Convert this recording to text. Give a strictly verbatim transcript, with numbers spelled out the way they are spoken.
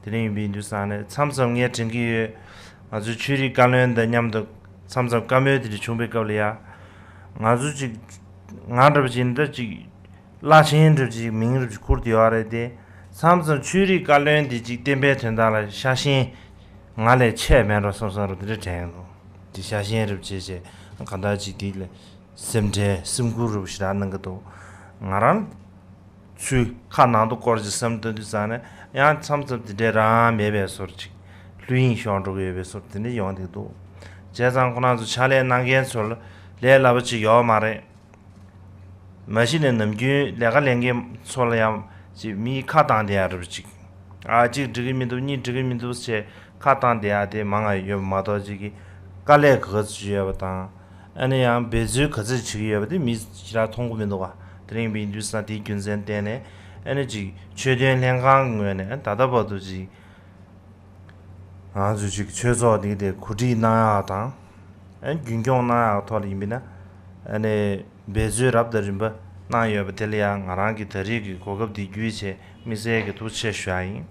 དེ་རིང་ཡིན་པའི་དུས་ཙང་ནས་མཚམས་མཚམས་ངས་དྲན་གྱི་ཡོད། ང་ཚོའི་ཆོས་རིག་བཀའ་བློན་དང་མཉམ་དུ་མཚམས་མཚམས་བཀའ་མོལ་དེ་འདྲ་བྱུང་བའི་སྐབས་ལ་ཡ། ང་ཚོ་ཅིག་ང་འདྲ་པོ་ཅིག་ཡིན་ད་ཅིག་བླ་ཆེན་འདྲ་པོ་ཅིག་མིང་འདྲ་པོ་ཅིག་ཁུར་དེ་ཡོད་རེད་དེ། མཚམས་མཚམས་ཆོས་རིག་བཀའ་བློན་དེ་ཅིག་བསྟན་པའི་དོན་དག་ལ་ཤ་ཞེན་ང་ལས་ཆེ་མེད་འགྲོ་བསམ་བསམ་རུ་དེ་འདྲ་དྲན་འདུག་དེ་ཤ་ཞེན་འདྲ་པོ་བྱས་བྱས་གང་ལྟར་ཅིག་དེ་ལ་སེམས་ཁྲལ་སེམས་ཁུར་འདྲ་པོ་ཞེ་དྲག་གནང་གི་འདུག་ང་རང་ཚོའི་ཁ་ནང་དུ་སྐོར་ཅིག་བསམ་བློ་གཏོང་དུས་ཙང་ནས་ཡང་མཚམས་མཚམས་དེ་འདྲའི་རང་མེད་པའི་བཟོ་འདྲ་ཅིག་བསླུ་ཡིན་ཤོར་འགྲོ་གི་ཡོད་པའི་བཟོ་འདྲ་དེ་འདྲ་ཡོང་བསྡད་འདུག་བྱས་ཙང་ཁོ་རང་ཚོ་ཕྱག་ལས་གནང་མཁན་ཚོ་ལ་ལས་སླ་པོ་ཅིག་ཡོད་མ་རེད། མ་གཞི་ནས་ནམ་རྒྱུན་ལས་ཀ་ལས་མཁན་ཚོ་ལ་ཡང་ཅིག་མིའི་ཁ་བཏང་བསྡད་ཡ་འདྲ་པོ་ཅིག་ཨ་གཅིག་འགྲིག་གི་མི་འདུག་གཉིས་འགྲིག་གི་མི་འདུག་ཅེས་ཁ་བཏང་བསྡད་ཡ་དེ་མང་ང་ཡོད་པ་མ་གཏོགས་ཅིག་གི་དཀའ་ལས་ག་ཚོད་ཡོད་པ་དང་། ཨ་ནི་ཡང་འབད་རྩོལ་ག་ཚོད་བྱེད་ཀྱི་ཡོད་པ་དེ་མིས་ཞེ་དྲག་མཐོང་གི་མི་འདུག་ག་དེ་རིང་བའི་དུས་ཙང་དེའི་རྒྱུ་མཚན་བརྟེན་ནས་ཨ་ནི་ཅིག་ཆོས་དོན་ལྷན་ཁང་གི་ངོས་ནས་ད་ལྟ་བར་དུ་ཅིག་ང་ཚོས་ཅིག་ཆོས་ཚོགས་འདི་དེ་གོ་སྒྲིག་གནང་ཡག་དང་། ཨ་རྒྱུན་སྐྱོང་གནང་ཡག་ཐོག་ལ་ཡིན་པས་ན། ཨ་ནི་འབད་རྩོལ་རབ་དང་རིམ་པ་གནང་ཡོད་པ་དེ་ལ་ཡང་ང་རང་གི་ད་རེས་ཀྱི་གོ་སྐབས་འདི་བརྒྱུད་བྱས་དམིགས་བསལ་གྱི་ཐུགས་རྗེ་ཆེ་ཞུ་ཡག་ཡིན།